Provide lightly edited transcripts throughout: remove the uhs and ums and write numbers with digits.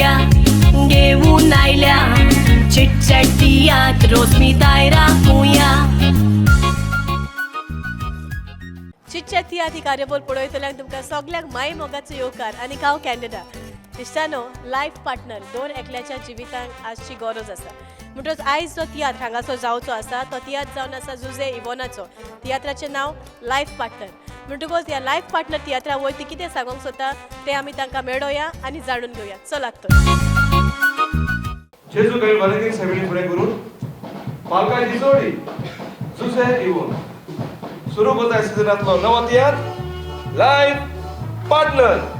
जोडिया घेऊन आयल्या चिटचॅट तियात्र रोजमी तायरा कुया. चिटचॅट तियात्र ही कार्यावळ पळयतल्यांक तुमकां सगल्यांक माय मोगाचो येवकार आनी हांव कॅनडा. इश्टानो, लायफ पार्टनर दोन एकल्याच्या जिवितांत आजची गरज आसा. म्हणटकच आयज जो तियात्र हांगासर जावचो आसा तो तियात्र जावन आसा जुजे इवोनाचो. तियात्राचें नांव लायफ पार्टनर. म्हणटकच ह्या लायफ पार्टनर तियात्रा वयर ती कितें सांगूंक सोदता तें आमी तांकां मेळोया आनी जाणून घेवया. चलात तर. जेजू काही वलंगीक सगळी फुडें करून पालकाची जोडी जुसे इवोन सुरू करता सिजनांतलो नवो तियात्र life partner.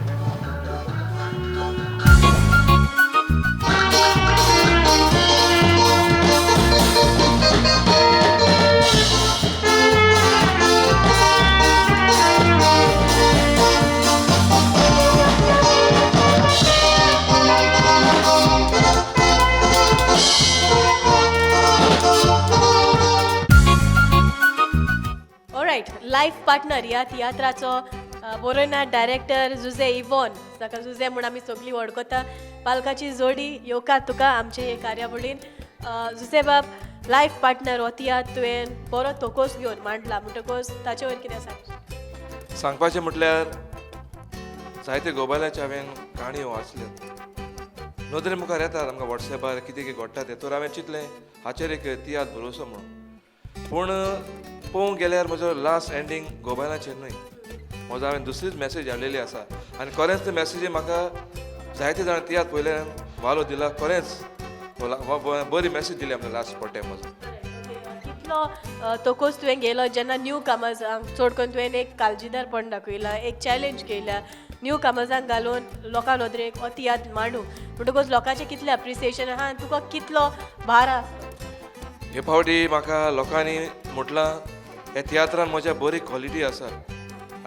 Alright, life partner ह्या तियात्राचो बरोवणार डायरेक्टर जुजे इवॉन, ताका जुजे म्हूण आमी सगळीं वळखता. पालकाची जोडी, येवकार तुका आमचे हे कार्यावळीन. जुजे बाब, लायफ पार्टनर हो तियात्र तुवें बरो तोकोस घेवन मांडला, म्हणटकच ताचे वयर कितें सांग? सांगपाचें म्हटल्यार जायते गोबायलाचे हांवें काणयो वाचल्यात, नदरे मुखार येतात आमकां वॉट्सॅपार कितें कितें घडटा तें. तर हांवें चिंतलें हाचेर एक तियात्र बरोवचो म्हणून. पूण पळोवंक गेल्यार म्हजो लास्ट एंडींग गोबायलाचेर न्हय, म्हजो हांवें दुसरीच मॅसेज हाडलेली आसा. आनी खरेंच ते मॅसेजी म्हाका जायते जाणां तियात्र पयल्यान वालो दिला. खरेंच बरी मॅसेज दिली आमकां लास्ट पडटे म्हजो. कितलो तोकोस तुवें गेलो जेन्ना न्यू कामर्सांक, चड करून तुवें एक काळजीदारपण दाखयलां, एक चॅलेंज केल्या न्यू कामर्सांक घालून लोकां नदरेक हो तियात्र मांडूंक, म्हणटकच लोकांचें कितलें अप्रिसिएशन आहा आनी तुका कितलो भार आसलो? हे फावटी म्हाका लोकांनी म्हटलां ह्या तियात्रान म्हज्या बरी क्वॉलिटी आसा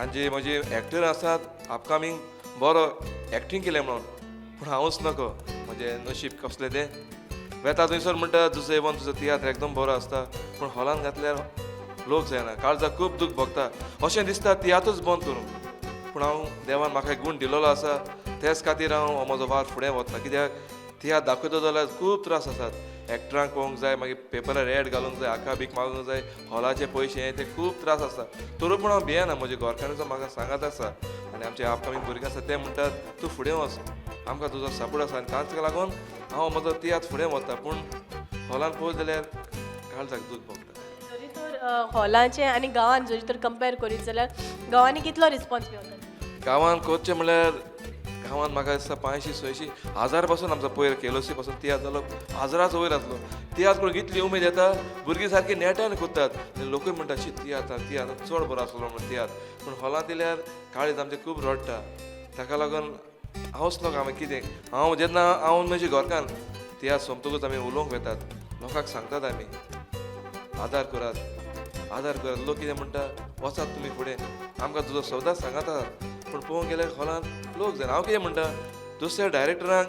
आनी जे म्हजे एक्टर आसात अपकमींग बरो एक्टींग केलें म्हणून. पूण हांवूच नको म्हजें नशीब कसलें तें वेता थंयसर म्हणटा जुजे इवन तुजो तियात्र एकदम बरो आसता, पूण हॉलान घातल्यार लोक जायना, काळजाक खूब दूख भोगता, अशें दिसता तियातूच बंद करूं. पूण हांव देवान म्हाका एक गूण दिलेलो आसा, तेच खातीर हांव हो म्हजो वावर फुडें वता. कित्याक तियात्र दाखयतो जाल्यार खूब त्रास आसात, एक्टरांक पळोवंक जाय, मागीर पेपरार एड घालूंक जाय, आका बीक मागूंक जाय, हॉलाचे पयशे हे ते खूब त्रास आसता. तरी पूण हांव भियेना, म्हज्या घरकान्नीचो म्हाका सांगात आसा आनी आमचे अपकमींग भुरगीं आसा ते म्हणटात तूं फुडें वच, आमकां तुजो सपोर्ट आसा. आनी तांकां लागून हांव म्हजो तियात्र फुडें वता. पूण हॉलान पळोवंक जाल्यार काळजाक दूख भोगता. जरी तर हॉलाचें आनी गांवांत जरी तर कंपेर करीत जाल्यार गांवांनी कितलो रिस्पॉन्स मेवता? गांवांत करचें म्हणल्यार गांवांत म्हाका दिसता 500 600 हजार पासून आमचो पयर केलोसी पासून तियात्र जालो, हजाराचो वयर आसलो. तियात्र करून इतली उमेद येता, भुरगीं सारकी नेटान करतात आनी लोकूय म्हणटा शी तियात्र तियात्र चड बरो आसलो म्हणून तियात्र. पूण हॉलांत दिल्यार काळीज आमचें खूब रडटा. ताका लागून हांवच न्हू हांवें कितें, हांव जेन्ना हांव म्हजे घरकान्न तियात्र सोंपतकूच आमी उलोवंक वेतात, लोकांक सांगतात आमी आदार करात आदार करात. लोक कितें म्हणटा वचात तुमी फुडें, आमकां तुजो सदांच सांगात. पूण पळोवंक गेल्यार हॉलांत लोक जायना. हांव कितें म्हणटा, दुसऱ्या डायरेक्टरांक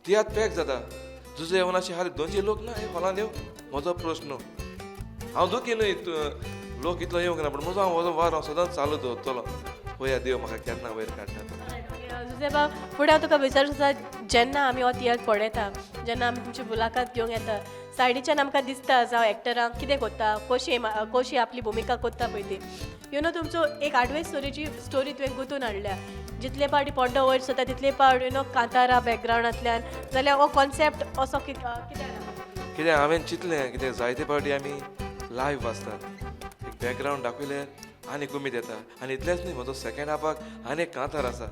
तियात्र पॅक जाता, जुजे येवन अशें हाली 200 लोक ना हे हॉलांत येवं, म्हजो प्रश्न. हांव दुखी न्हय लोक इतलो येवंक ना, पूण म्हजो हांव म्हजो वावर हांव सदांच चालू दवरतलो. पळया देव म्हाका केन्ना वयर काडटा तो. जुजे बाब, फुडें हांव तुका विचारूंक सोदता, जेन्ना आमी हो तियात्र पळयता, जेन्ना आमी तुमची मुलाखत घेवंक येता, सायडीच्यान आमकां दिसता जावं एक्टरांक कितें करता, कशी कशी आपली भुमिका करता पळय ती, you know तुमचो एक आडवे स्टोरीची स्टोरी तुवें गुंतून हाडल्या. जितले पावटी पड्डो वयर सरता तितले पावट you know कांतारा बॅकग्रावंडांतल्यान, जाल्यार हो कॉन्सेप्ट असो कित्याक? कितें हांवें चिंतलें, कितें जायते फावटी आमी लायव्ह आसतात, एक बॅकग्रावंड दाखयल्यार आनीक उमेद येता. आनी इतलेंच न्हय, म्हजो सेकेंड हाफाक आनी एक कांतार आसा,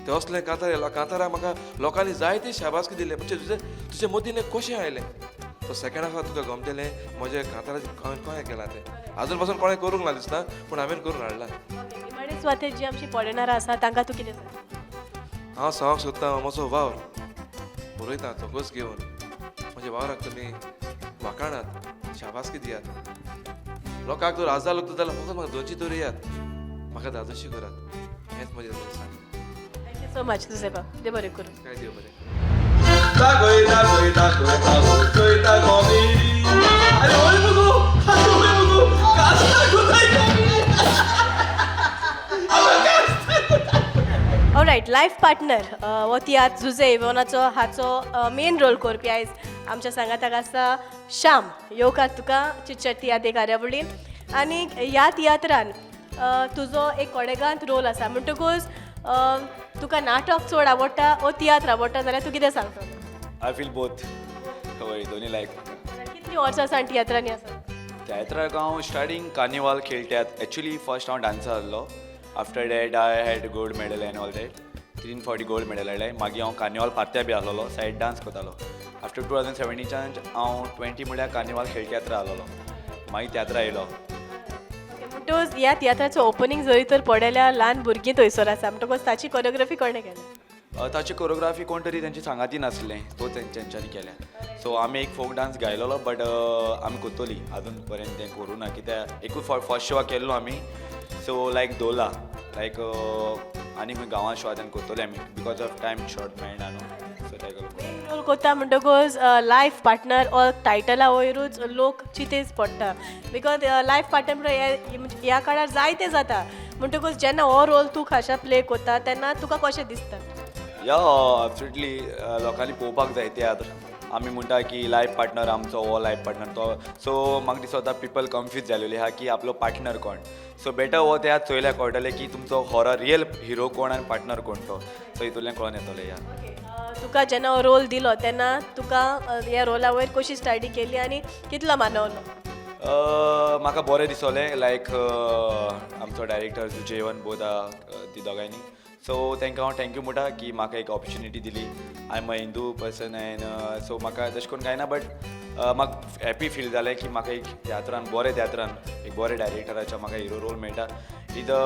ते असलें कांतार कांताराक म्हाका लोकांनी जायती शाबासकी दिली. म्हणजे तुजे मतीन कशें आयलें तो सेकेंड हाफाक तुका गमतलें म्हजें कांताराचें हांवें कशें केलां तें आजून पासून कोणें करूंक ना दिसता, पूण हांवें करून हाडलां. निमाणे सुवातेर जी आमची पळयणारां आसा तांकां तूं कितें सांग? हांव सांगूंक सोदतां म्हजो वावर बरयता तोकोस घेवन म्हज्या वावराक तुमी वाखाणात, शाबासकी दियात. लोकांक तर हजार लोक जाल्यार फकत म्हाका 200 तरी येयात, म्हाका धादोशी करात, हेंच म्हजें सांग. Thank you so much Jose बाब, देव बरें करूं. काय देव बरें. दाखय दाखय दाखय चोयता कॉमी, आरे ओय मुगो, आरे ओय मुगो, कास्ता कोताय कॉमी. ऑलरायट, लायफ पार्टनर हो तियात्र जुजे इवोनाचो हाचो मेन रोल करपी आयज आमच्या सांगाताक आसा श्याम. येवकार तुका चिटचॅट तियात्र कार्यावळीन. आनी ह्या तियात्रान तुजो एक कोडेगांत रोल आसा, म्हणटकूच तुका नाटक चड आवडटा ओ तियात्र आवडटा जाल्यार तूं कितें सांगतलो? I feel both. हय, दोनी लायक म्हाका. कितलीं वर्सां सावन तियात्रांनी आसा? तियात्राक हांव स्टार्टींग कार्निवाल खेळटात. एक्चुली फर्स्ट हांव डांसर आहलो. After that I had gold medal and all that. तीन फावटी गोल्ड मेडल हाडलें. मागीर हांव कार्निवाल पार्त्या बी आहलोलो, सायड डांस करतालो. आफ्टर 2017च्यान हांव 20 म्हळ्यार कार्निवाल खेळ तियात्र आहलोलो, मागीर तियात्रा येयलो. म्हणटकूच ह्या तियात्राचो ओपनींग जरी तर पळयल्यार ल्हान भुरगीं थंयसर आसा, म्हणटकूच ताची कोरियोग्राफी कोणें केल्या? ताची कोरियोग्राफी कोण तरी तेंची सांगाती नासलें, तो तेंच्यांनी केल्या. सो आमी एक फोक डांस गायलेलो, बट आमी कोत्तोली आजून पर्यंत तें करूं ना, कित्याक एकूच फावट फर्स्ट शोआ केल्लो आमी. सो लायक दोला लायक आनी खंय गांवां शोआ तेन्ना कोत्तोले आमी, because of time short मेळना न्हू, सो तेका लागून. मेन रोल कोत्ता म्हणटकूच लायफ पार्टनर हो टायटला वयरूच लोक चिंतेज पडटा, because life partner म्हणल्यार ह्या काळार जायते जाता. म्हणटकूच जेन्ना हो रोल तूं खाशा प्ले कोत्ता तेन्ना तुका कशें दिसता? या, एब्सोल्युटली लोकांनी पळोवपाक जाय तियात्र. आमी म्हणटा की लायफ पार्टनर आमचो हो, लायफ पार्टनर तो. सो म्हाका दिसता पिपल कन्फ्यूज जालेली आहा की आपलो पार्टनर कोण. सो बेटर हो तियात्र चोयल्यार कळटलें की तुमचो खरो रियल हिरो कोण आनी पार्टनर कोण तो. सो हितूंतल्यान कळोन येतलें. या. तुका जेन्ना हो रोल दिलो तेन्ना तुका ह्या रोला वयर कशी स्टडी केली आनी कितलो मानवलो? म्हाका बरें दिसलें, लायक आमचो डायरेक्टर जुजेवन बोथ ती दोगांयनी. सो तांकां हांव thank you म्हणटा की म्हाका एक ऑपॉर्च्युनिटी दिली. I am a Hindu person and so म्हाका तशें करून कांय ना, बट म्हाका हॅपी फील जालें की म्हाका एक तियात्रान, बरें तियात्रान, एक बरें डायरेक्टराच्या म्हाका हिरो रोल मेळटा. Is a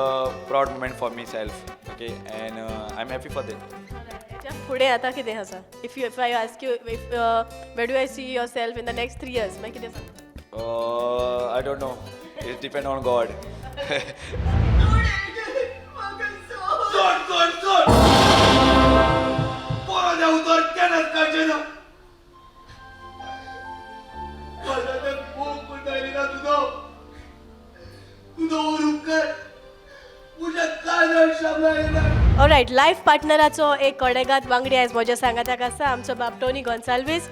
proud moment for me self, okay, and I am happy for that. हेच्या फुडें आतां कितें आसा? If I ask you if where do I see yourself in the next 3 years, मागीर कितें सांगता? I don't know, it depend on God. सोड सोड सोड, परत हें उतर केन्नाच काडचें ना. म्हाज्या ते मोग पूण जायली ना तुजो. तुजो उपकार म्हज्या कानार शामला येना. रायट, लायफ पार्टनराचो एक कोडेगाद वांगडी आयज म्हज्या सांगाताक आसा, आमचो बाब टोनी गोन्साल्वीस.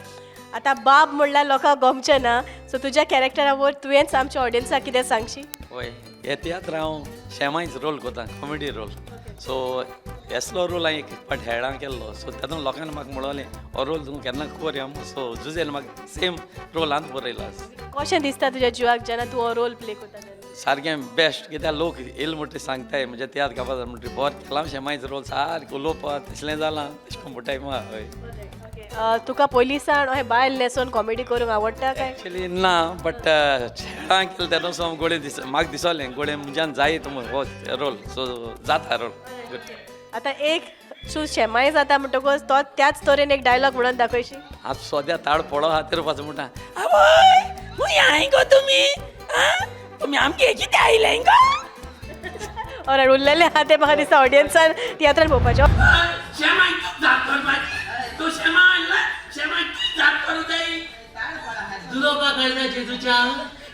आतां बाब म्हणल्यार लोकांक गमचें ना, सो तुज्या कॅरेक्टरा वयर तुवेंच आमच्या ऑडियन्साक कितें सांगशी? हय, हे तियात्र हांव शेमायच रोल करता, कॉमेडी रोल. सो एसलो रोल हांवें एक फावट हेडां केल्लो, सो तातूंत लोकांनी म्हाका म्हणलें हो रोल तूं केन्ना कर या. सो जुजेन म्हाका सेम रोल हांव बरयला. कशें दिसता तुज्या जिवाक जेन्ना तूं हो रोल प्ले करता तेन्ना? सारकें बेस्ट, कित्याक लोक येयले म्हणटरी सांगताय म्हज्या तियात्र काबार जाता म्हणटरी बरें केलां शेमायचो रोल, सारकें उलोवपा तसलें जालां तशें करून म्हणटाय. हय. तुका पयलीं सावन अशें बायल न्हेसोन कॉमेडी करूंक आवडटा काय? एक्चुली ना, बट हेडां केलें तेन्ना सावन गोडे दिस म्हाका दिसलें गोडे म्हज्यान जायत हो रोल, सो जाता रोल. आतां एक तूं शेमाय जाता म्हणटकूच तो त्याच तरेन एक डायलॉग म्हणून दाखयशी? आज सद्या ताड पडो खातीर पासून म्हणटा, आवय खूंय I गो तुमी, आं तुमी आमगे कितें आयलें गो? ऑलरायट, उरलेलें आहा तें म्हाका दिसता ऑडियन्सान तियात्रान पळोवपाचें. शेमाय तूं जाप करपाची, तूं शेमाय शेमाय तूं जाप करूं जाय. दुरोपा कळना जेजूच्या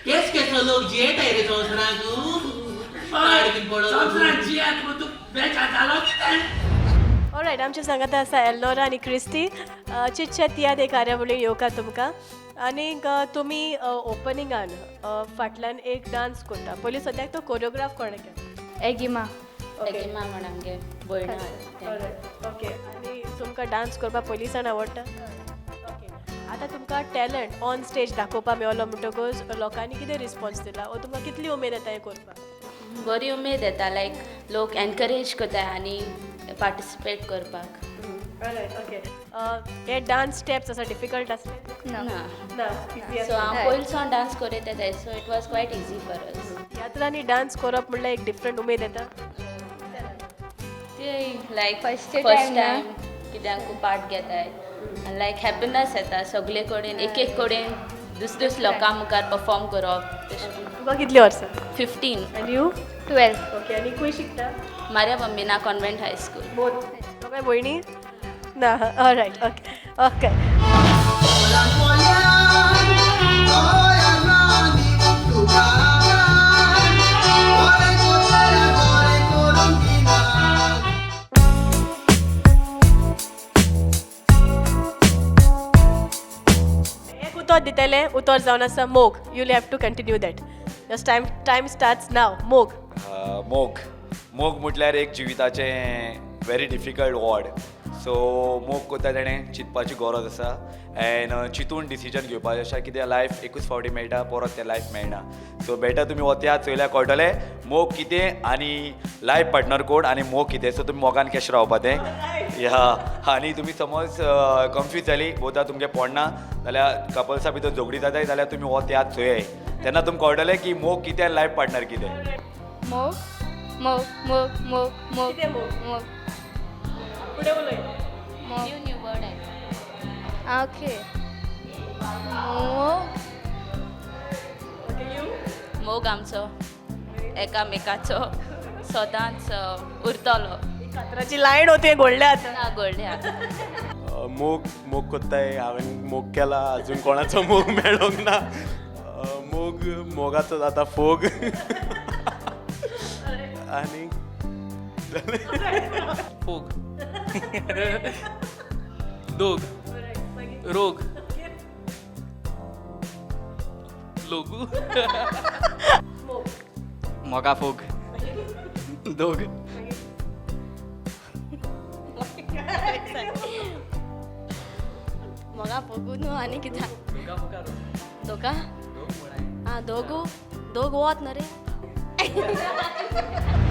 केस केसो लोक जियेताय रे संवसाराक. संवसाराक जियेत म्हूण तूं बेजार जालो कितें? ऑलरायट, आमच्या सांगाता आसा एलनोरा आनी क्रिस्टी. चिटचॅट तियात्र हे कार्यावळीन येवकार तुमकां. आनीक तुमी ओपनिंगान फाटल्यान एक डांस करता पयलीं, सद्याक तो कोरियोग्राफ कोणें केला? एगिमा. एगिमा म्हण आमगे भयण आहा. ओके, आनी तुमकां डांस करपाक पयलीं सावन आवडटा? ओके, आतां तुमकां टॅलंट ऑन स्टेज दाखोवपाक मेवलो म्हणटकूच लोकांनी कितें रिस्पोन्स दिला ओ तुमकां कितली उमेद येता हें करपाक? बरी उमेद येता, लायक लोक एनकरेज करताय आनी पार्टिसिपेट करपाक. ओके, हे डांस स्टेप्स आसा डिफिकल्ट आसले? ना. ना, इजी. सो हांव पयलीं सावन डांस करत येताय, so it was quite easy for us. तियात्रांनी dance करप म्हणल्यार एक डिफरंट उमेद येता. ते लायक First first time ना. टायम कित्याक पार्ट घेताय आनी लायक हॅप्पिनस येता सगळे कडेन एक एक कडेन दुसरे दुसरे लोकां मुखार परफॉर्म करप तशें करून. तुका कितली वर्सां? 15. आनी you? 12. Okay, आनी खंय शिकता? Maria Bambina convent high school. Both दोगांय भयणी ना? Alright, okay okay. उतर दितलें, उतर जावन आसा मोग. You have to continue that. Your time starts now. मोग. मोग. मोग म्हटल्यार एक जिविताचें व्हेरी डिफिकल्ट वर्ड. सो मोग करता तेणें चिंतपाची गरज आसा एंड चिंतून डिसिजन घेवपाचें आसा, कित्याक लायफ एकूच फावटी मेळटा, परत तें लायफ मेळना. सो बेटर तुमी हो तियात्र चोयल्यार कळटलें मोग कितें आनी लायफ पार्टनर कोण आनी मोग कितें. सो तुमी मोगान कशें रावपा तें ह्या. आनी तुमी समज कन्फ्यूज जाली बोथा तुमगें पडना जाल्यार कपल्सा भितर झगडी जाताय जाल्यार तुमी हो तियात्र चोयाय, तेन्ना तुमकां कळटलें की मोग कितें आनी लायफ पार्टनर कितें. मोग मोग मोग मोग मोग. कितें मोग? मोग. फुडें उलय. मोग. न्यू न्यू वर्ड आहे. ओके, मोग. Okay, you. मोग आमचो एकामेकाचो सदांच उरतलो. कातराची लायन होती घोडल्या आतां. ना गोडल्या. मोग मोग कोत्ताय. हांवें मोग केला, अजून कोणाचो मोग मेळोंक ना. मोग मोगाचो जाता फोग आनी फोग, दोग, रोग, लोगू. मोगा फोग दोग. मोगा फोगू न्हू आनी कितें दोगा आं दोगू दोग वत न्हू रे.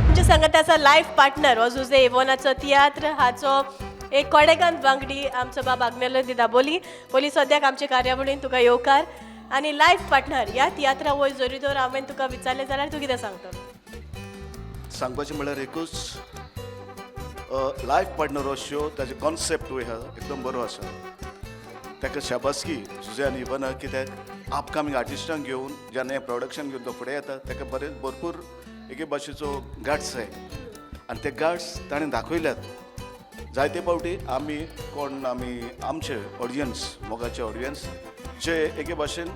तुमच्या सांगात आसा लायफ पार्टनर हो जुजे इवोनाचो तियात्र हाचो एक कोडेगांत वांगडी आमचो बाब आग्नेलो दी दाबोली. पयलीं सद्याक आमचे कार्यावळीन तुका येवकार. आनी लायफ पार्टनर ह्या तियात्रा वयर जरी तर हांवें तुका विचारलें जाल्यार तूं कितें सांगतलो? सांगपाचें म्हणल्यार एकूच, लायफ पार्टनर हो शो ताजे कॉन्सेप्ट आहा एकदम बरो आसा. ताका शाबासकी जुजे आनी इवना, कित्याक अपकमींग आर्टिस्टांक घेवन जेन्ना हें प्रोडक्शन घेवन तो फुडें येता ताका बरें भरपूर एके भाशेचो गाट्स जाय आनी ते गाट्स ताणें दाखयल्यात. जायते फावटी आमी कोण आमी आमचे ऑडियन्स मोगाचे ऑडियन्स जे एके भाशेन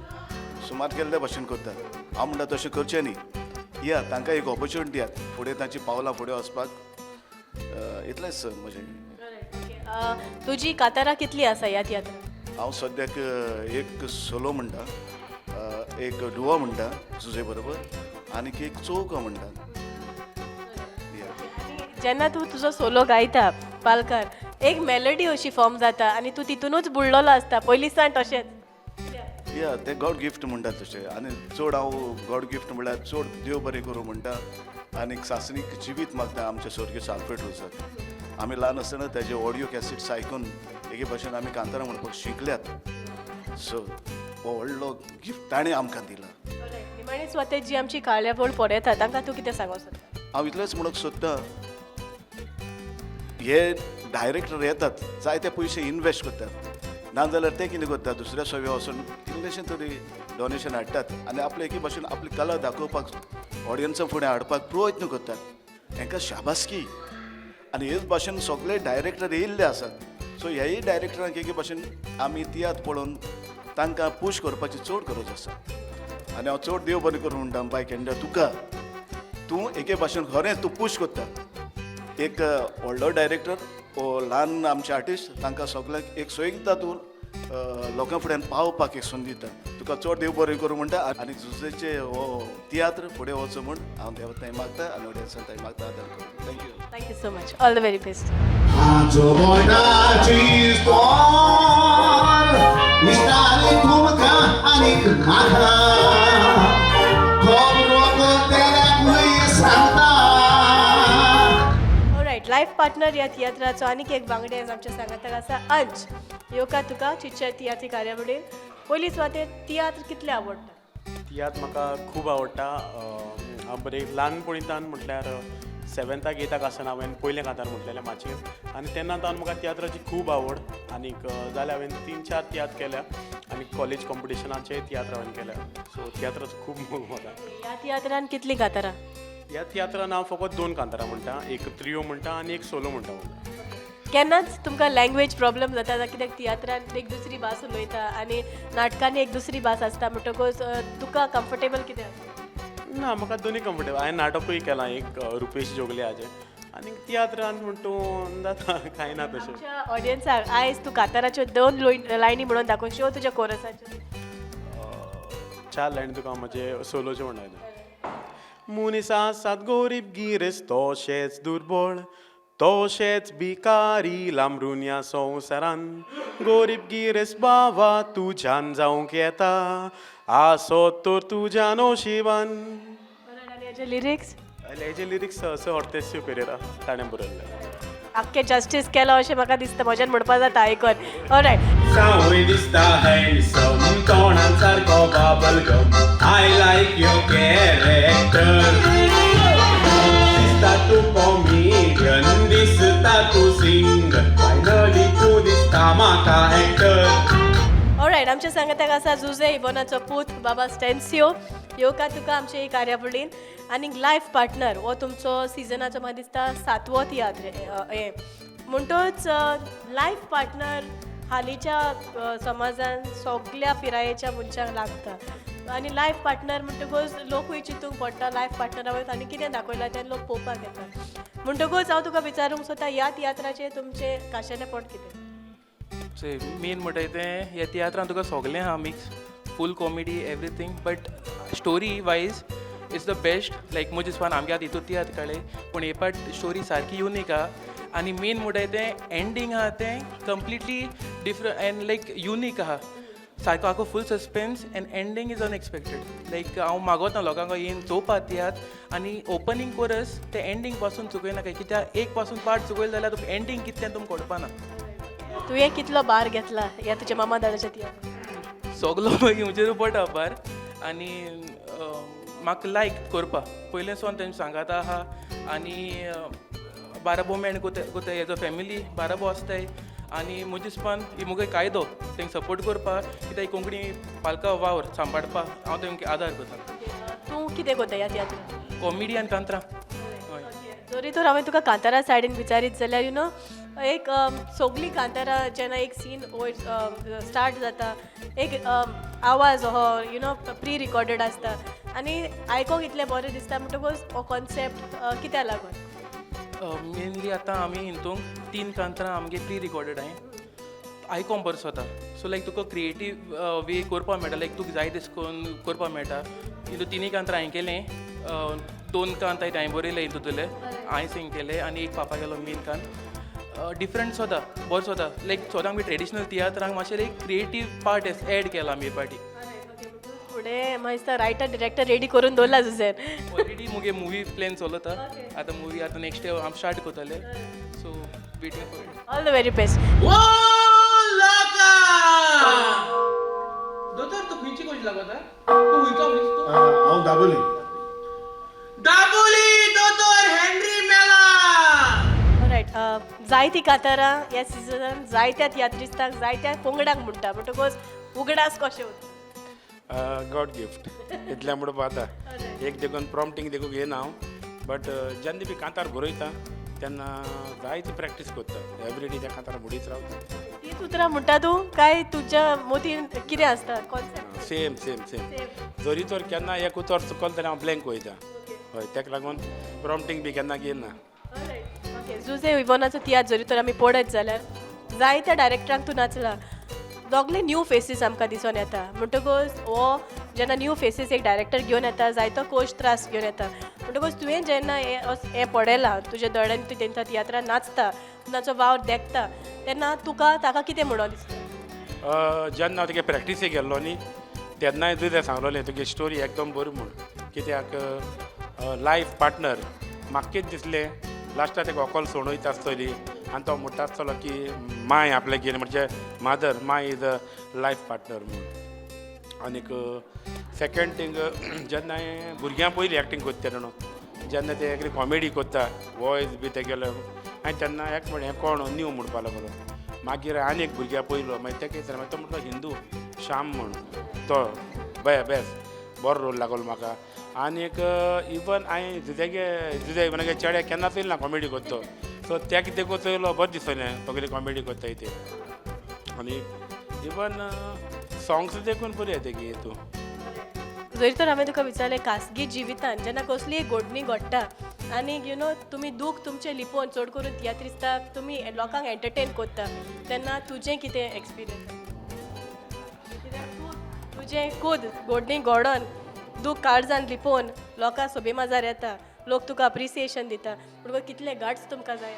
सुमार केल्ले भाशेन करतात. हांव म्हणटा तशें करचें न्ही, या तांकां एक ऑपॉर्च्युनिटी दियात फुडें तांची पावलां फुडें वचपाक. इतलेंच म्हजें. तुजी कातारां कितली आसा ह्या तियात्रान? हांव सद्याक एक सोलो म्हणटा, एक डुओ म्हणटा जुजे बरोबर आनीक एक चौको म्हणटा. जेन्ना तूं तुजो सोलो गायता पालकार एक मेलडी अशी फॉर्म जाता आनी तूं तितूनच बुडलेलो आसता पयलीं सावन तशेंच. या, ते गॉड गिफ्ट म्हणटा तशें. आनी चड हांव गॉड गिफ्ट म्हणल्यार चड देव बरें करूं म्हणटा आनी सासणीक जिवीत मागता आमच्या स्वर्गीय आल्फ्रेड रोजाक. आमी ल्हान आसतना तेजे ऑडियो कॅसेट्स आयकून एके भाशेन आमी कांतारां म्हणपाक शिकल्यात. सो हो व्हडलो गिफ्ट ताणें आमकां दिला. निमाणे सुवातेर जी आमची कार्यावळ पळयता तांकां तूं कितें सांगूंक सोदता? हांव इतलेंच म्हणूंक सोदता, हे डायरेक्टर येतात जायते पयशे इनवेस्ट करतात, नाजाल्यार ते कितें करतात दुसऱ्या सोव्या वचून कितलेशें तरी डोनेशन हाडटात आनी आपले एके भाशेन आपली कला दाखोवपाक ऑडियन्सा फुडें हाडपाक प्रयत्न करतात. हांकां शाबासकी. आनी हेच भाशेन सगळे डायरेक्टर येयल्ले आसात. सो ह्याय डायरेक्टरांक एके भाशेन आमी तियात्र पळोवन तांकां पूश करपाची चड गरज आसा. आनी हांव चड देव बरें करूं म्हणटा बाय केंड्या तुका, तूं एके भाशेन खरेंच तूं पूश करता. एक व्हडलो डायरेक्टर ओ ल्हान आमचे आर्टिस्ट तांकां सगळ्यांक एक सोय दिता, तूं लोकां फुड्यान पावपाक एक संद दिता. तुका चड देव बरें करूं म्हणटा आनी जुजेचे हो तियात्र फुडें वचो म्हूण हांव देवा थंय मागता आनी ऑडियन्सान थंय मागता आदार करूं. Thank you. Thank you so much. All the very best. Life partner ह्या तियात्राचो आनीक एक वांगडी आयज आमच्या सांगाताक आसा अंश. येवकार तुका चिटचॅट तियात्री कार्यावळीन. पयली सुवातेर तियात्र कितले आवडटा? तियात्र म्हाका खूब आवडटा. हांव बरें ल्हानपणींतान म्हटल्यार सेवन्थाक एताक आसतना हांवें पयलें कांतार म्हटलेलें माचयेर आनी तेन्ना तावन म्हाका तियात्राची खूब आवड. आनीक जाल्यार हांवें 3-4 तियात्र केल्या आनी कॉलेज कॉम्पिटिशनाचे तियात्र हांवें केल्या. सो तियात्राचो खूब मोग म्हाका. ह्या तियात्रान कितलीं कांतारां? ह्या तियात्रान हांव फकत 2 कांतारां म्हणटा, एक त्रियो म्हणटा आनी एक सोलो म्हणटा. केन्नाच तुमकां लँग्वेज प्रॉब्लम जाता? कित्याक तियात्रान एक दुसरी भास उलयता आनी नाटकांनी एक दुसरी भास आसता, म्हणटकूच तुका कम्फर्टेबल कितें आसा? ना, म्हाका दोनूय कम्फर्टेबल. हांवें नाटकूय केलां एक रुपेश जोगले हाजें आनी तियात्रान म्हण तूं जाता कांय ना तशें. आमच्या ऑडियन्साक आयज तूं कांताराच्यो 2 लायनी म्हणून दाखोवच्यो तुज्या कोरसाच्यो. चार लायनी तुका हांव म्हजे सोलोचे म्हणटा. मनीस आसात गोरीब गिरेस्त तशेच दुर्बळ, तशेच भिकारी लांबरून ह्या संवसारान. गोरीब गिरेस्त बाबा तुज्यान जावंक येता, आसत तर तुज्या नशिबान. आनी हेजे लिरिक्स? हेजे लिरिक्स सर हॉर्तेसियो पेरेरा ताणें बरयल्ले. आख्खे जस्टीस केलो अशें म्हाका दिसता, म्हज्यान म्हणपा जाता आयकून. ऑलरायट. सावय दिसता हँडसम, तोंडान सारको bubble gum. I like your character. दिसता तूं कॉमिडियन, दिसता तूं सिंगर, फायनली तूं दिसता म्हाका एक्टर. ऑलरायट, आमच्या सांगाताक आसा जुजे इवोनाचो पूत बाबा स्टेन्सियो. येवकार तुका आमचे ही कार्यावळीन. आनी लायफ पार्टनर हो तुमचो सिजनाचो म्हाका दिसता सातवो तियात्र हें म्हणटच लायफ पार्टनर हालींच्या समाजान सगल्या पिरायेच्या मनशांक लागता. आनी लायफ पार्टनर म्हणटकूच लोकूय चिंतूंक पडटा, लायफ पार्टनरा वयर आनी कितें दाखयलां तें लोक पळोवपाक येता. म्हणटकूच हांव तुका विचारूंक सोदता, ह्या तियात्राचें तुमचें खाशेलेपण कितें? मेन म्हणटाय तें ह्या तियात्रान तुका सगलें आहा mix, full comedy everything, but story wise it's the best. Like म्हजे दिसपान आमगे आतां हितून तियात्र काडले पूण हे पाट स्टोरी सारकी युनीक आहा. आनी मेन म्हणटाय तें एंडींग आहा तें completely different and like unique आहा सारको, आखो full suspense and ending is unexpected. Like हांव मागोता लोकांक येवन चोवपा तियात्र आनी ओपनींग कोरस तें एंडींग पासून चुकयनाका, कित्याक एक पासून पार्ट चुकयलें जाल्यार तुका एंडींग कितें तुमकां कळपा ना. तुवें कितलो बार घेतला ह्या तुज्या मामा दादाच्या तियात्रान? सगलो मागीर म्हजेर पडटा बार. आनी म्हाका लायक करपा पयलें सावन तेंचे सांगात आहा. आनी बाराबो मेण कोताय एज अ फॅमिली बाराबो आसताय. आनी म्हजे दिसपान ही मुगे कायदो तेंकां सपोर्ट करपा, कित्याक कोंकणी पालका वावर सांबाळपा हांव तेंकां आदार करता. तूं कितें करता ह्या तियात्रान? कॉमेडी आनी कांतरां. जरी तर हांवें तुका कांतारा सायडीन विचारीत जाल्यार you know एक सगलीं कांतारां जेन्ना एक सीन वयर स्टार्ट जाता, एक आवाज हो you know pre recorded आसता आनी आयकोंक इतलें बरें दिसता. म्हणटकूच हो कॉन्सेप्ट कित्याक लागून? मेनली आतां आमी हितूंक 3 कांतरां आमगे प्री रिकॉर्डेड आहाय, आयकोंक बरें जाता. सो लायक तुका क्रिएटीव वे करपाक मेळटा, लायक तुका जाय तशें करून करपाक मेळटा. हितून 3 कांतरां हांवें केलें, 2 कांत हांवें बरयले हितूंतले हांवें सिंग केले आनी एक पापा गेलो मेन कांत. डिफरंट सोदा बरो सोदा लायक सोदां आमी ट्रेडिशनल तियात्रांक मातशें एक क्रिएटीव पार्ट एड केला आमी हे पाटी. फुडें म्हाका दिसता रायटर डिरेक्टर रेडी करून दवरला जुजेन. ऑलरेडी मुगे मुवी प्लॅन चलता आतां, मुवी आतां नेक्स्ट इयर आमी स्टार्ट करतले. So waiting for it. All the very best. दोतोर, तूं खंयची कोशी लागता? तूं खंयचो मनीस तूं? हांव दाबोली. दाबोली दोतोर हेनरी मेला. रायट, जायतीं कांतारां ह्या सिजनान जायत्या तियात्रिस्तांक जायत्या पंगडांक म्हणटा, म्हणटकूच उगडास कशें उरता? गॉड गिफ्ट इतलें म्हणपा जाता. एक देखून प्रॉम्प्टींग देखून घेयना हांव, बट जेन्ना बी कांतार बरयता तेन्ना जायती प्रॅक्टीस करता, एवरी डे त्या कांतार बुडीत रावता. तीच उतरां म्हणटा तूं काय तुज्या मोतीन कितें आसता कॉन्सेप्ट? Same same same. जरी तर केन्ना एक उतर चुकलें जाल्यार हांव ब्लँक वयता. हय, तेका लागून प्रॉम्प्टींग बी केन्ना घेयना. ओके, जुजे इवोनाचो तियात्र जरी तर आमी पळयत जाल्यार जायत्या डायरेक्टरांक तूं नाचला, दोगले न्यू फेसीस आमकां दिसून येता. म्हणटकूच हो जेन्ना न्यू फेसीस एक डायरेक्टर घेवन येता, जायतो कोश त्रास घेवन येता, म्हणटकूच तुवें जेन्ना हें पळयलां तुज्या दोळ्यांनी, तूं तेंच्या तियात्रान नाचता, ताचो वावर देखता तेन्ना तुका ताका कितें म्हणून दिसता? जेन्ना हांव तुगे प्रॅक्टिसेक गेल्लो न्ही तेन्नाय तुजें सांगलोलें तुगे स्टोरी एकदम बरी म्हूण, कित्याक लायफ पार्टनर म्हाका कितें दिसलें लास्टाक तेका व्हंकल सोडयता आसतली आनी तो म्हणटा आसतलो की मांय आपल्याक घेवन, म्हणजे मादर, माय is a life partner म्हूण. आनीक सेकेंड थींग, जेन्ना हांवें भुरग्यां पयलीं एक्टींग करता तेन्ना जेन्ना ते एकली कॉमेडी करता वॉयस बी तेगेलो, हांवें तेन्ना एक म्हणलें हें कोण न्यू म्हणपा लागलो. मागीर आनी एक भुरग्या पयलो, मागीर तेका विचारलें, मागीर तो म्हटलो हिंदू श्याम म्हूण, तो बेस्ट बरो रोल लागलो म्हाका. आनीक इवन हांवें जुजेगे जुजे मागीर चेड्याक केन्ना चोयलें ना कॉमेडी करता, सो तेका देखून चोयलो बरें दिसलें सगळी कॉमेडी करताय ते. आनी इवन सोंग्स देखून बरी येता की तूं. जरी तर हांवें तुका विचारलें खासगी जिवितान जेन्ना कसली एक घडणी घडटा आनी you know तुमी दूख तुमचें लिपोवन चड करून तियात्रिस्ताक तुमी लोकांक एंटरटेन करता तेन्ना तुजें कितें एक्सपिरियन्स? कित्याक तूं तुजें खूद गोडणी गोडोन दूख काळजान लिपोवन लोकां सोबे माजार येता, लोक तुका अप्रिसिएशन दिता, म्हणटकूच कितले गाट्स तुमकां जाय.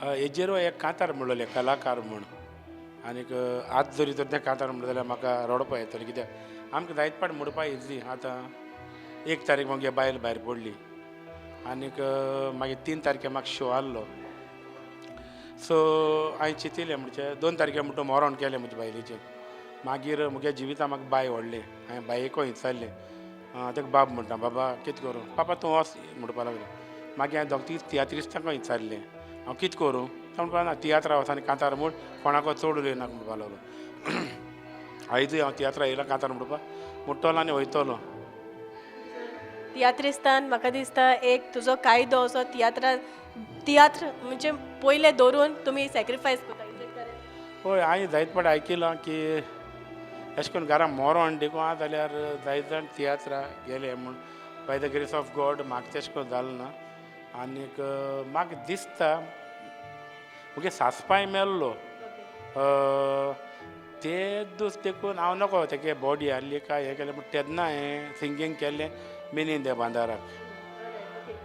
हेजेर एक कांतार म्हणलेलें कलाकार म्हूण, आनीक आज जरी तर तें कांतार म्हणलें जाल्यार म्हाका रडपा येतलें, कित्याक आमकां जायत पाट म्हणपा इजली. आतां 1 तारीख म्हगे बायल भायर पडली आनीक मागीर 3 तारखे म्हाका शो आहलो. सो हांवें चिंतिलें म्हणजे 2 तारखे म्हणटा मरण केलें म्हजे बायलेचें. मागीर म्हगे जिविता म्हाका बाय व्हडलें, हांवें बायेकूय विचारलें, ताका बाब म्हणटा, बाबा कितें करूं, पापा तूं वच म्हणपाक लागलो. मागीर हांवें दोग तीस तियात्रिस्तांकूय विचारलें हांव कितें करूं, तो म्हणपाक ना तियात्रा वच आनी कांतार म्हूण कोणाको चड उलयनाका म्हणपाक लागलो. आयजूय हांव तियात्रा येयला कांतार म्हणपाक मुट्टलो आनी वयतलो. तियात्रिस्तान म्हाका दिसता एक तुजो कायदो असो तियात्रा तियात्र म्हणजे पयले दवरून तुमी सॅक्रिफायस करता. हय, हांवें जायत पाट आयकिलां की अशें करून घरा मरोण देखून आसा जाल्यार जायत जाण तियात्रा गेले म्हूण. By the grace of God म्हाका तेशें करून जालें ना. आनीक म्हाका दिसता म्हगे सासपाय मेल्लो ते दीस देखून हांव नको तेगे बॉडी आहली काय हें केलें, पूण तेन्ना हांवें सिंगींग केलें मिनी दे बांदाराक.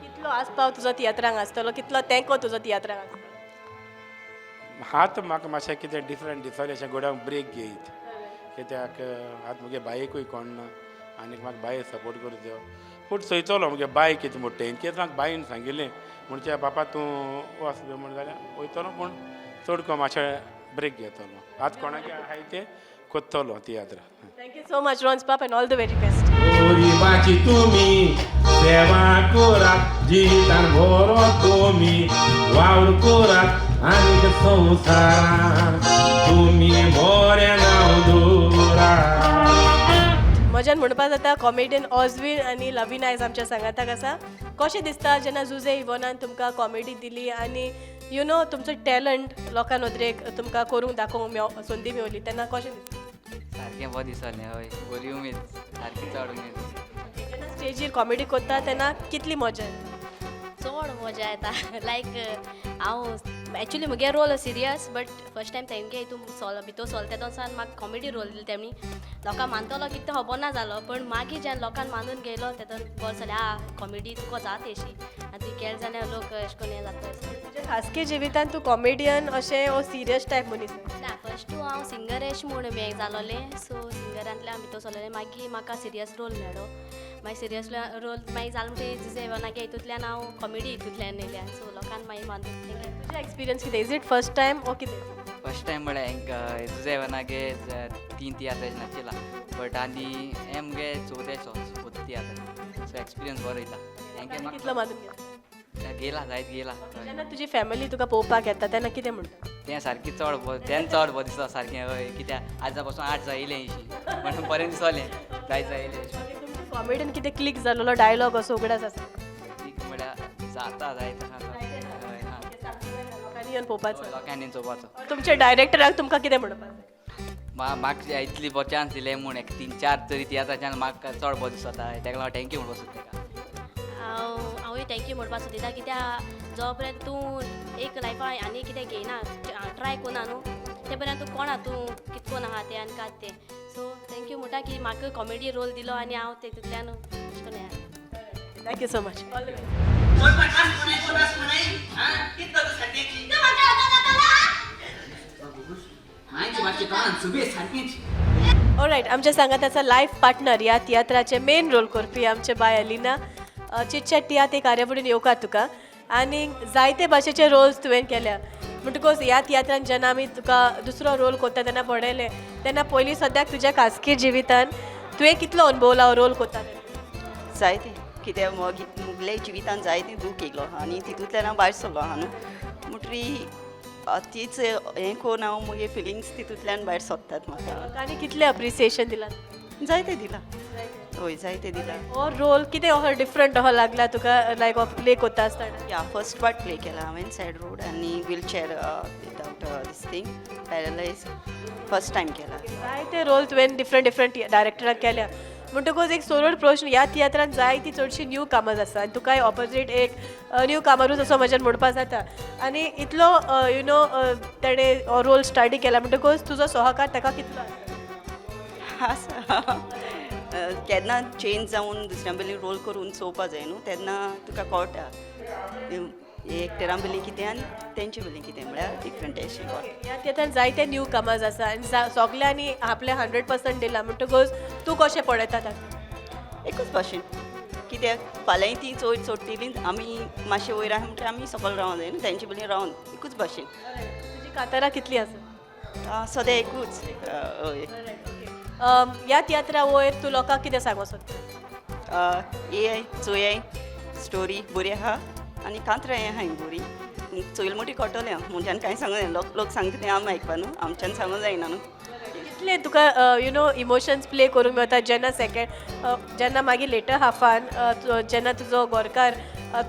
कितलो आस्पाव तुजो तियात्रांक आसतलो, कितलो तेंको तुजो तियात्रांक आसतलो? हात म्हाका मातशें कितें डिफरंट दिसतालें, अशें गोड्यांक ब्रेक घेयत, कित्याक आतां म्हगे बायकूय कोण ना आनीक म्हाका बाये सपोर्ट करूं जायो. पूण चोयतलो म्हगे बाय कितें म्हणटा, इनकेस म्हाका बायन सांगिल्लें म्हणजे बापा तूं वच बी म्हण जाल्यार वयतलो, पूण चड करून मातशें ब्रेक घेतलो. आतां कोणाक आहाय तें कोत्तलो तियात्र. Thank you so much Rons पाप and all the very best. गरिबाची तुमी सेवा करात, जिवितान बरो तुमी वावर करात, आनीक संवसारान तुमी बरें नांव दवरात. म्हज्यान म्हणपा जाता कॉमेडियन ऑजवीन आनी लवीना आयज आमच्या सांगाताक आसा. कशें दिसता जेन्ना जुजे इवोनान तुमकां कॉमेडी दिली आनी you know तुमचो टॅलंट लोकां नदरेक तुमकां करूंक दाखोवंक संदी मेवली तेन्ना कशें दिसता? सारकें बरें दिसलें, हय बरी उमेद, सारकी चड उमेद. जेन्ना स्टेजीर कॉमेडी करता तेन्ना कितली मजा येता? चड मजा येता. लायक हांव एक्चुली म्हगे role serious, but first time तेंगे हितून सोल भितर सोल तेदोन सान म्हाका कॉमेडी रोल दिलो तेणी. लोकांक मानतलो कितें तें खबर ना जालो, पण मागीर जेन्ना लोकांक मानून गेलो तेदोन बरें जालें, आ कॉमेडी तुका जाता अशी आनी तुवें केलें जाल्यार लोक अशें करून हें जाता. तुज्या खासगी जिवितान तूं कॉमेडियन अशें वो सिरियस टायप मनीस? ना, फर्स्ट हांव सिंगर अशें म्हूण हें जालोलें, सो सिंगरांतल्यान भितर सरलेलें. मागीर म्हाका सिरियस रोल मेळ्ळो, मागीर सिरियस रोल मागीर जालो म्हणटकीर जुजे इवोनागे हितूंतल्यान हांव कॉमेडी हितूंतल्यान येयल्या, सो लोकांक मागीर मानून. तुजें एक्सपिरियन्स कितें? Is it first time वो कितें? फर्स्ट टायम म्हळ्यार जुजे इवोनागे 3 तियात्र नाचिला, बट आनी हें मुगे चवथेचो फोर्थ तियात्र, सो एक्सपिरियन्स बरो वयता. कितलो मानून गेला? गेला जायत गेला. जेन्ना तुजी फॅमिली तुका पळोवपाक येता तेन्ना कितें म्हणटा? तें सारकें चड बरें, तें चड बरें दिसता सारकें. हय, कित्याक आजा पासून 8 जाय येयलें अशी म्हणून बरें दिसलें, जायत जाय येयलें. तुमच्या कॉमेडीन कितें क्लीक जालोलो डायलॉग असो उगडास आसा? क्लीक म्हळ्यार जाता जायत हय, हां लोकांनी येवन पळोवपाचो, लोकांनी येवन पळोवपाचो. तुमच्या डायरेक्टराक तुमकां कितें म्हणपाक? म्हाका इतली बरो चान्स दिले म्हूण एक 3-4 तरी तियात्राच्यान म्हाका चड बरो दिसता, तेका लागून thank you म्हणपाक सोदता तेका. हांवूय thank you म्हणपाक सोदिता, कित्याक जो पर्यंत तूं एक लायफान आनी कितें घेयना, ट्राय करना न्हू, ते पर्यंत तूं कोणा तूं कितकोन आहा तें आनी कात तें. सो thank you म्हणटा की म्हाका कॉमेडी रोल दिलो आनी हांव तेतूंतल्यान अशें करून. Thank you so much. Alright, आमच्या सांगाताचा लायफ पार्टनर ह्या तियात्राचे मेन रोल करपी आमचे बाय अलिना. चिटचॅट तियात्र एक कार्यावळीन येवकार तुका, आनी जायते भाशेचे रोल्स तुवें केल्या, म्हणटकूच ह्या तियात्रान जेन्ना आमी तुका दुसरो रोल करता तेन्ना पळयलें तेन्ना पयलीं सद्याक तुज्या खासगी जिवितान तुवें कितलो अनुभवला रोल करता? जायते, कित्याक मुगले जिवितान जायते दूख येयलो आनी तितूंतल्यान हांव भायर सरलो आहा न्हू, म्हणटरी तीच हें करून हांव म्हगे फिलिंग्स तितूंतल्यान भायर सोदतात म्हाका. आनी कितलें अप्रिसिएशन दिलां? जायते दिलां, हय जायते दिलां. हो रोल कितें असो डिफरंट असो लागला तुका, लायक हो प्ले करता आसतना? या फर्स्ट पार्ट प्ले केला हांवें, सॅड रोड आनी wheelchair without this thing paralyse first time केला. जायते रोल तुवें डिफरंट डिफरंट डायरेक्टराक केल्या, म्हणटकूच एक सरळ प्रश्न, ह्या तियात्रान जायती चडशी न्यू कामर्स आसा आनी तुकाय ऑपोजीट एक न्यू कामरूच असो म्हज्यान म्हणपाक जाता, आनी इतलो you know तेणें रोल स्टडी केला म्हणटकूच तुजो सहकार ताका कितलो आसा? आसा केन्ना चेंज जावन दुसऱ्यां बली रोल करून चोवपा जाय न्हू तेन्ना तुका कळटा एक्टरां बली कितें आनी तेंचे बली कितें म्हळ्यार डिफरंट अशें कळटा. ह्या तियात्रान जायते न्यू कमर्स आसा आनी सगल्यांनी आपलें 100% दिलां म्हणटकूच तूं कशें पळयता ताका? एकूच भाशेन कित्याक फाल्यांय ती चोय चोडटली आमी मातशें वयर आसा म्हणटकीर आमी सकयल रावंक जाय न्हू तेंचे बली रावन एकूच भाशेन. तुजी कातारां कितलीं आसा? सद्या एकूच. हय. ह्या तियात्रा वयर तूं लोकांक कितें सांगूंक सोदता? येयाय चोयाय स्टोरी बरी आहा आनी कांतरां आहाय बरी चोयल मोटी कळटलें म्हज्यान कांय सांगूं जायना लोक सांगता तें आमी आयकपा न्हू आमच्यान सांगूं जायना न्हू. कितले तुका you know emotions play करूंक मेळटा जेन्ना सेकेंड जेन्ना मागीर लेटर हाफान जेन्ना तुजो गोरकार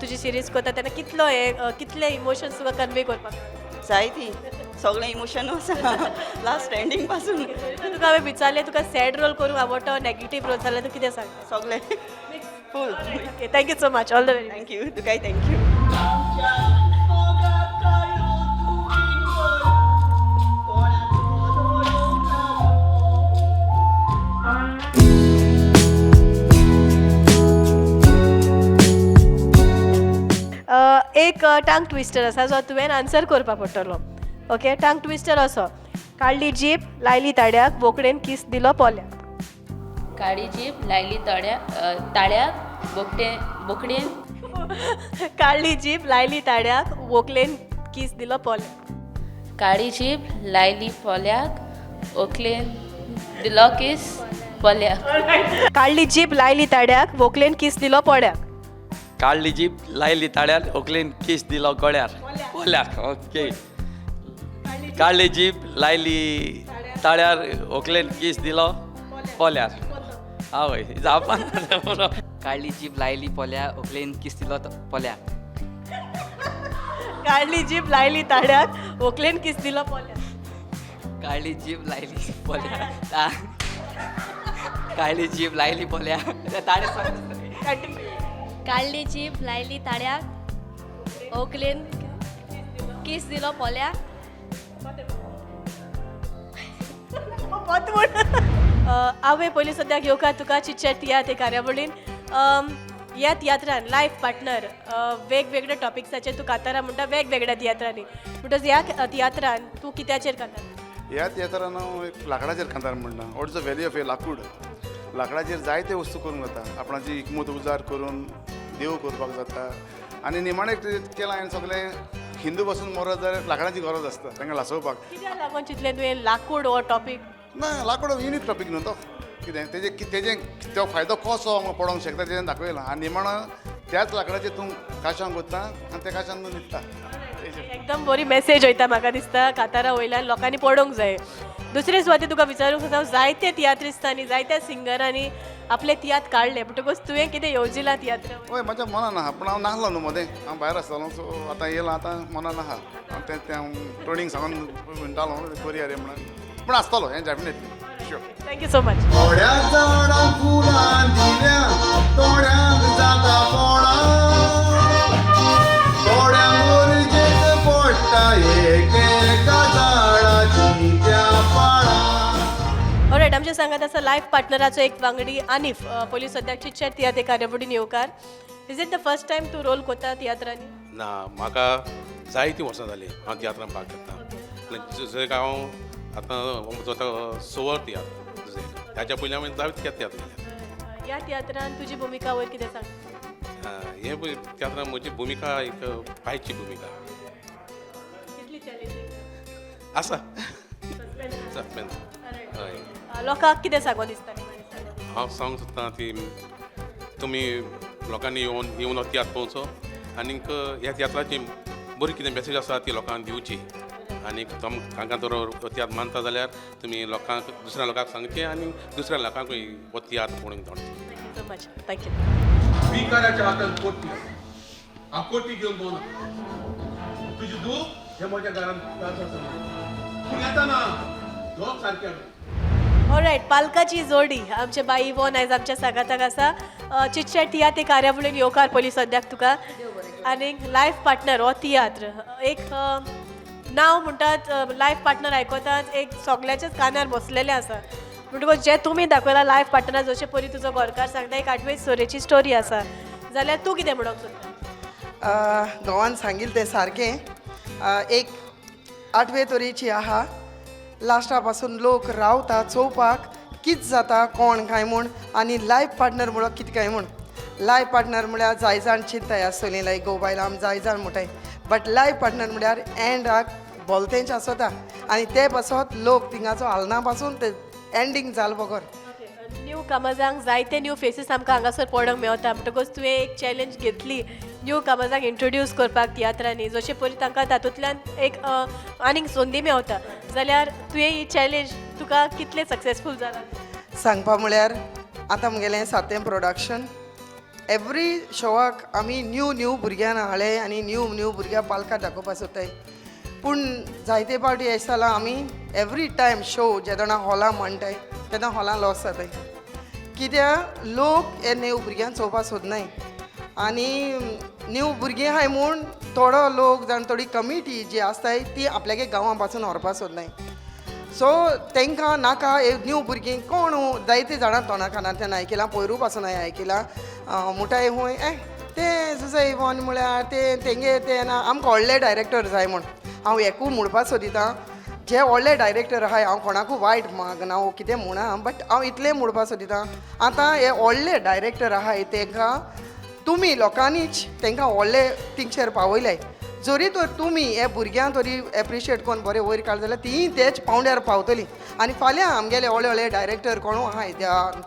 तुजी सिरीज करता तेन्ना कितलो हे कितले इमोशन्स तुका कन्वे करपाक जायती सगळें इमोशन आसा लास्ट एंडींग पासून. तुका हांवें विचारलें तुका सॅड रोल करूंक आवडटा नेगेटीव रोल जाल्यार तूं कितें सांगता? सगळें full. Okay, thank you so much. All the very thank you. तुकाय thank you. एक टांग ट्विस्टर आसा जो तुवें आन्सर करपा पडटलो. ओके, टांग ट्विस्टर असो काडली जीप लायली ताड्याक बोकडेन किस दिलो पोल्याक. काळी जीप लायली ताळ्याक बोकडेन काडली जीप लायली ताड्याक वोकलेन किस दिलो पोल्याक. काळी जीप लायली पोल्याक ओकलेन दिलो किस पोल्याक. काडली जीप लायली ताड्याक वोकलेन किस दिलो पोल्याक. काडली जीप लायली ताळ्यार ओकलेन किस दिलो गळ्यार पोल्याक. ओके, काडली जीप लायली ताळ्यार ओकलेन किस दिलो पोल्यार. आवय जापा. काडली जीप लायली पोल्या ओकलेन किस दिलो पोल्या. काडली जीप लायली ताळ्याक वोकलेन किस दिलो पोल्याक. काडली जीप लायली पोल्या काडली जीप लायली पोल्या ताळे. काडली जीप लायली ताळ्याक ओकलेन किस दिलो पोल्याक. हांवें पयलीं सद्याक येवकार तुका चिटचॅट तियात्र कार्यावळीन. ह्या तियात्रान लायफ पार्टनर वेगवेगळ्या टॉपिक्साचेर तूं कातारां म्हणटा वेगवेगळ्या तियात्रांनी म्हणटच ह्या तियात्रान तूं कित्याचेर कांतार? ह्या तियात्रान हांव एक लांकडाचेर कांतार म्हणटा. What is the value of a लाकूड. लांकडाचेर जायते वस्तू करूंक जाता. आपणाची हिकमत उजार करून देव करपाक जाता आनी निमाणें केलां हांवें सगळें हिंदू पासून मरत जाल्यार लांकडाची गरज आसता तांकां लासोवपाक. कित्याक लागून चिंतलें तुवें लाकूड हो टॉपीक? ना, लाकूड युनीक टॉपीक न्हू तो. कितें तेजें तो फायदो कसो आमकां पडोंक शकता तेजें दाखयलां आनी निमाणो त्याच लांकडाचेर तूं काशांक वता आनी त्या काशान तूं न्हिदता. एकदम बरी मॅसेज वयता म्हाका दिसता कातारा वयल्यान लोकांनी पडोवंक जाय. दुसरे सुवातेर तुका विचारूंक सोदता, जायते तियात्रिस्तांनी जायत्या सिंगरांनी आपले तियात्र काडले म्हणटकूच तुवें कितें येवजिलां तियात्र? हय, म्हज्या मनान आहा पूण हांव नासलो न्हू मदें, हांव भायर आसतालो सो आतां येयलां आतां मनान आहा. हांव तें हांव टोणींग सांगून म्हणटालो करुया रे म्हणून, पूण आसतलो हें definitely sure. Thank you so much. थोड्या झाडां फुलां दिल्या थोड्यांक जाता फोणां थोड्या मोरजेक पडटा एकेका झाडाची त्या पाळां. ऑलरायट, आमच्या सांगात आसा लायफ पार्टनराचो एक वांगडी आनिफ. पयलीं सद्याक चिटचॅट तियात्र कार्यावळीन येवकार. Is it the first time तूं रोल कोता तियात्रांनी? ना, म्हाका जायतीं वर्सां जालीं हांव तियात्रान भाग घेता. जशें हांव आतां म्हजो आतां सवर तियात्र, ताच्या पयलीं हांवें जायते तियात्र केले. ह्या तियात्रान तुजी भुमिका वयर कितें सांग? हे तियात्रान म्हजी भुमिका एक बायची भुमिका. कितली चॅलेंजींग आसा? सस्पेन्स. हय. लोकांक कितें सांगो दिसता? हांव सांगूंक सोदतां ती तुमी लोकांनी येवन हो तियात्र पळोवचो आनीक ह्या तियात्राची बरी कितें मॅसेज आसा ती लोकांक दिवची आनी तांकां जर हो तियात्र मानता जाल्यार तुमी लोकांक दुसऱ्या लोकांक सांगचें आनी दुसऱ्या लोकांकूय हो तियात्र पळोवंक धाडचो. Thank you so much. Thank you. भिकाऱ्याच्या हातान कोटी आसा, हांव कोटी घेवन भोंवना. तुजी धूव हे म्हज्या घरान त्रास आसा, पूण येताना दोग सारके. ऑलरायट, पालकाची जोडी आमचे बाई इवोन आयज आमच्या सांगाताक आसा. चिटचॅट तियात्र कार्यावळीन येवकार पयलीं सद्याक तुका. आनी लायफ पार्टनर हो तियात्र एक नांव म्हणटात लायफ पार्टनर आयकताच एक सगल्याच्याच कानार बसलेलें आसा. म्हणटकूच जें तुमी दाखयलां लायफ पार्टनर, जशें परी तुजो घरकार सांगता, एक आठवे सोरेची स्टोरी आसा, जाल्यार तूं कितें म्हणूंक सोदता? घोवान सांगिल्लें तें सारकें. एक आठवे तरेची आहा. लास्टा पासून लोक रावता चोवपाक कित जाता कोण काय म्हूण, आनी लायफ पार्टनर म्हणल्यार कितें काय म्हूण. लायफ पार्टनर म्हळ्यार जाय जाण चिंताय आसतली, लायक घोव बायल आम जाय जाण म्हणटाय, बट लायफ पार्टनर म्हळ्यार एंडाक भलतेंच आसता आनी ते पासत लोक थिंगाचो हालना पासून ते एंडींग जाल बगर. न्यू कामाजांक जायते न्यू फेसीस आमकां हांगासर पळोवंक मेवता, म्हणटकूच तुवें एक चॅलेंज घेतली न्यू कामाजांक इंट्रोड्यूस करपाक तियात्रांनी, जशें परी तांकां तातूंतल्यान एक आनीक संदी मेवता, जाल्यार तुवें ही चॅलेंज तुका कितलें सक्सेसफूल जाला? सांगपा म्हळ्यार आतां म्हगेलें सातें प्रोडक्शन. एवरी शोवाक आमी न्यू न्यू भुरग्यांक हाडले आनी न्यू न्यू भुरग्यांक पालकां दाखोवपाक सोदताय. पूण जायते फावटी अशें जालां, आमी एवरी टायम शो जेदोना हॉलां म्हणटाय तेन्ना हॉलां लॉस जाताय, कित्याक लोक हे न्यू भुरग्यांक चोवपाक सोदनाय आनी न्यू भुरगीं आहाय म्हूण थोडो लोक जावं थोडी कमिटी जी आसताय ती आपल्यागे गांवां पासून व्हरपाक सोदनाय. सो तांकां नाका हे न्यू भुरगीं कोण जायते जाणां तोंडा कानांतल्यान आयकलां, पयरू पासून हांवें आयकलां, मुठाय खूंय ए तें जुझे इवॉन म्हळ्यार ते तेंगे ते ना, आमकां व्हडले डायरेक्टर जाय म्हूण. हांव एकूय म्हणपाक सोदितां, जे व्हडले डायरेक्टर आहाय, हांव कोणाकूय वायट मागना वो कितें म्हणा, बट हांव इतलें म्हणपाक सोदितां, आतां हे व्हडले डायरेक्टर आहाय तांकां तुमी लोकांनीच तांकां व्हडले थिंगसर पावयले. जरी तर तुमी हे भुरग्यांक तरी एप्रिशिएट करून बरें वयर काडले जाल्यार तीं तेच पावंड्यार पावतलीं. आनी फाल्यां आमगेले व्हडले व्हडले डायरेक्टर कोणू आहाय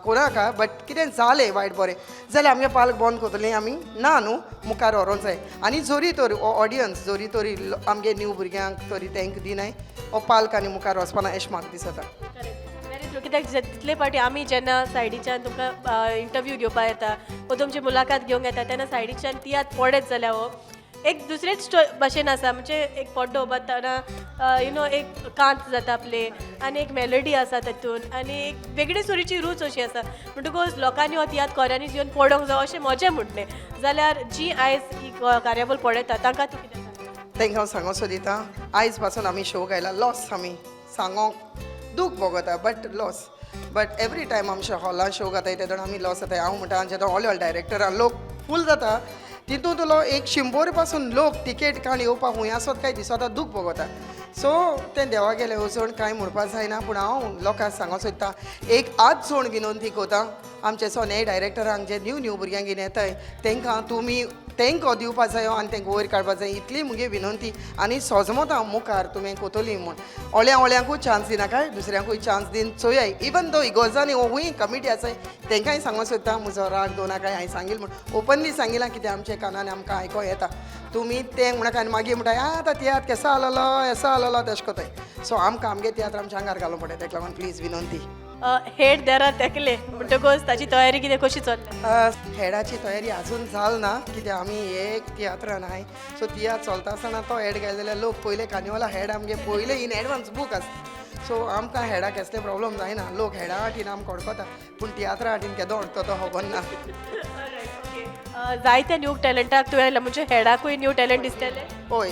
कोणाका बट कितें जालें वायट बरें जाल्यार आमगे पालक बंद करतलीं आमी ना न्हू, मुखार व्हरोंक जाय. आनी जरी तर हो ऑडियन्स जरी तरी आमगे न्यू भुरग्यांक तरी तांकां दिनाय, हो पालक आनी मुखार वचपाना अशें म्हाका दिसता. वेरी ट्रू, कित्याक तितले फावटी आमी जेन्ना सायडीच्यान तुमकां इंटरव्यू घेवपाक येता वो तुमची मुलाखत घेवंक येता तेन्ना सायडीच्यान तियात्र पडत जाल्यार हो एक दुसरेच भाशेन आसा, म्हणजे एक पड्डो उबारतना you know एक कांत जाता प्ले आनी एक मेलोडी आसा तातूंत आनी एक वेगळी सुरीची रूच अशी आसा, म्हणटकूच लोकांनी हो तियात्र खोऱ्यांनीच येवन पळोवंक जावो अशें म्हजें म्हणणें. जाल्यार जी आयज ही कार्यावळ पळयता तांकां तूं कितें सांगता? तांकां हांव सांगूंक सोदिता, आयज पासून आमी शो गायला लॉस आमी सांगोंक दूख भोगता, but loss, but every time आमच्या हॉलान शो घाताय तेदोना आमी लॉस जाताय. हांव म्हणटा जेदो व्हडले व्हडले डायरेक्टरां लोक फूल जाता, तितूंतलो एक 100 पासून लोक टिकेट काण येवपाक खूंय आसत काय दिसता दूख भोगता. सो तें देवा गेलें वचून कांय म्हणपाक जायना, पूण हांव लोकांक सांगूंक सोदता, एक आज जोण विनंती करता, आमचे सोने डायरेक्टरांक जे न्यू न्यू भुरग्यांक घेवन येताय तांकां तुमी तांकां दिवपा जायो आनी तांकां वयर काडपा जाय, इतली मुगे विनंती. आनी सोजमत हांव मुखार तुमी कोतली म्हूण व्हडल्या व्हडल्यांकूय चान्स दिनाकाय, दुसऱ्यांकूय चान्स दिवन चोयाय. इवन दो इगोर्जांनी हो कमिटी आसाय तांकांय सांगूंक सोदता, म्हजो राग दवरनाकाय, हांवें सांगिल्लें म्हूण ओपनली सांगिलां, कित्याक आमच्या कानान आमकां आयको येता. तुमी तें म्हणा आनी मागीर म्हणटा आतां तियात्र केसो आसलेलो येसो आसलेलो तेश कोताय. सो आमकां आमगे तियात्र आमच्या आंगार घालूंक पडटा, तेका लागून प्लीज विनंती. हेड देरा तेकले म्हणटकूच ताची तयारी कितें कशी चल्ल्या? हेडाची तयारी अजून जाल ना, कित्याक आमी एक तियात्रान आहाय, सो तियात्र चलता आसतना तो हेड घायले जाल्यार लोक पयले कार्निवला हेड आमगे पयले इन एडवान्स बूक आसता. सो आमकां हेडाक कसले प्रॉब्लम जायना, लोक हेडा हाटीन आमकां अडकता, पूण तियात्रा हाटीन केदो अडकता तो खबर ना. जायते न्यू टॅलंटाक तुवें म्हणजे हेडाकूय न्यू टॅलंट दिसतले? हय,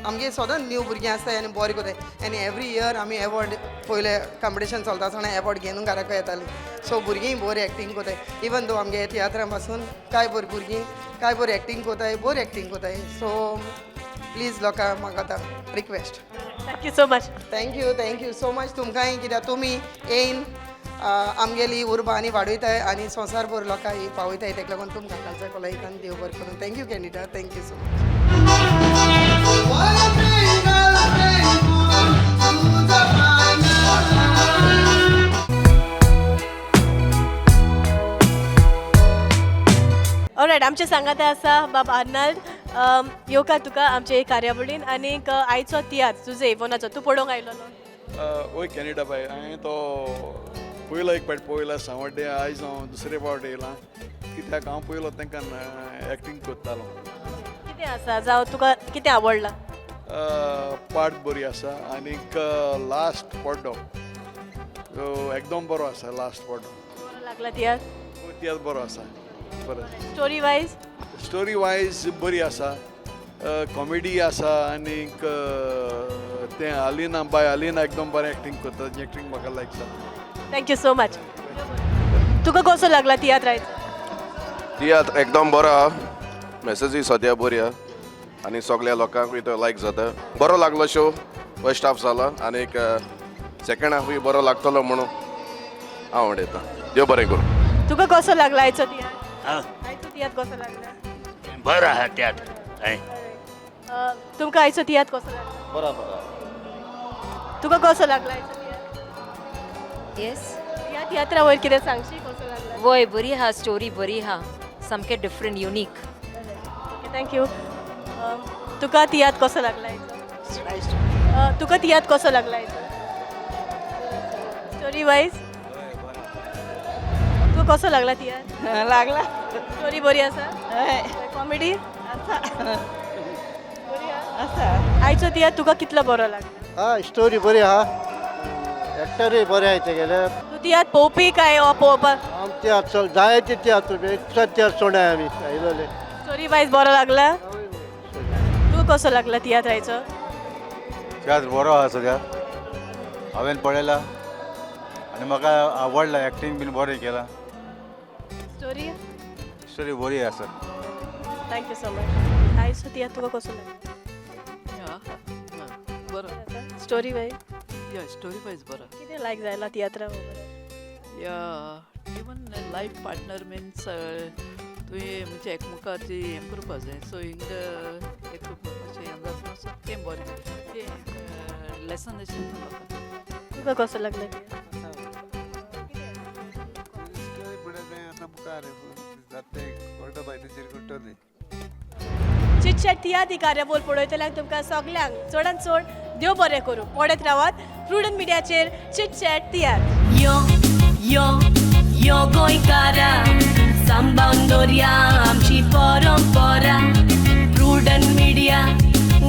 आमगे सदांच न्यू भुरगीं आसताय आनी बरें करताय आनी एवरी इयर आमी एवॉर्ड पयले कॉम्पिटिशन चलता आसतना एवॉर्ड घेवन घराक येताली. सो भुरगीं बरी एक्टींग करताय, इवन दो आमगे तियात्रा पासून कांय बरी भुरगीं कांय बरी एक्टींग करताय, बरी एक्टींग करताय. सो प्लीज लोकांक म्हाका आतां request. Thank you so much. Thank you, thank you so much तुमकांय, कित्याक तुमी येवन आमगेली उर्बा आनी वाडयताय आनी संवसारभर लोकांक पावयताय, तेका लागून तुमकां कालच्या कोलायतान देव बरें करूं. Thank you Candida, thank you so much. Alright, आमचे सांगाता आसा बाब आर्नाल्ड, येवकार तुका आमचे कार्यावळीन आनीक आयचो तियात्र जुझे इवोनाचो तूं पळोवंक आयलो? वय कॅनेडा बाय, हांवें तो पयलो एक फावट पळयला सांवड्डे, आयज हांव दुसरे फावट येयलां कित्याक हांव पयलो तांकां एक्टींग करतालो. कितें आसा जावं तुका कितें आवडलां? पार्ट बरी आसा आनीक लास्ट पड्डो एकदम बरो आसा. लास्ट पड्डो बरो लागला तियात्र? तियात्र बरो आसा, बरो. Story wise? स्टोरी वायज बरी आसा, कॉमेडी आसा आनीक तें आलिना बाय आलिना एकदम बरें एक्टींग करता, एक्टींग म्हाका लायक जाता. Thank you so much. तुका कसो लागला तियात्र आयचो? तियात्र एकदम बरो आहा, मेसेजूय सद्या बरी आहा आनी सगल्या लोकांकूय तो लायक जाता. बरो लागलो शो, फर्स्ट हाफ जाला आनी सेकेंड हाफूय बरो लागतलो म्हणून हांव उडयतां. देव बरें करूं. तुका कसो लागला आयचो तियात्र? आयचो तियात्र कसो लागला? बरो आहा तियात्र. तुमकां आयचो तियात्र कसो लागला? बरो बरो. तुका कसो लागला आयचो तियात्र? येस. ह्या तियात्रा वयर कितें सांगशी, कसो लागला? वय बरी आहा, स्टोरी बरी आहा, सामकें different, unique. Okay, thank you. तुका तियात्र कसो लागला आयचो? तुका तियात्र कसो लागला आयचो? स्टोरी वायज तुका कसो लागला तियात्र? लागला. स्टोरी बरी आसा? कॉमेडी आसा. बरी आसा. आयचो तियात्र तुका कितलो बरो लागला? हय, स्टोरी बरी आहा, एक्टरूय बरे आहाय तेगेले. तूं तियात्र पळोवपी काय पळोवपाक? आम तियात्र जायते तियात्र, एकचा तियात्र चोणाय आमी आयलोले. स्टोरी वायज बरो लागला? तुका कसो लागला तियात्र आयचो? तियात्र बरो आहा सद्या, हांवें पळयला आनी म्हाका आवडला, एक्टींग बीन बरें केलां. स्टोरी? स्टोरी बरी आसा. Thank you so much. आयचो तियात्र तुका कसो लागला? बरो. Story wise? या, स्टोरी वायज बरो. कितें लायक जायला तियात्रा? या, इवन लायफ पार्टनर मिन्स तुवें म्हणजे एकमेकाची हें करपा जाय. सो हिंग एक अशें हें जाता, सो तें बरें, तें लेसन अशें लोकांक. तुका कसो लागलो? चिटचॅट तियात्र कार्यावळ पळयतल्यांक तुमकां सगल्यांक चडान चड देव बरें करूं. पळयत रावात प्रुडंट मिडियाचेर चिटचॅट तियात्र. यो यो यो गोंयकारा, सांबाळून दवरया आमची परंपरा. प्रुडंट मिडिया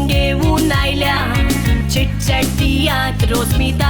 घेवन आयल्या चिटचॅट तियात्र रोजमिता.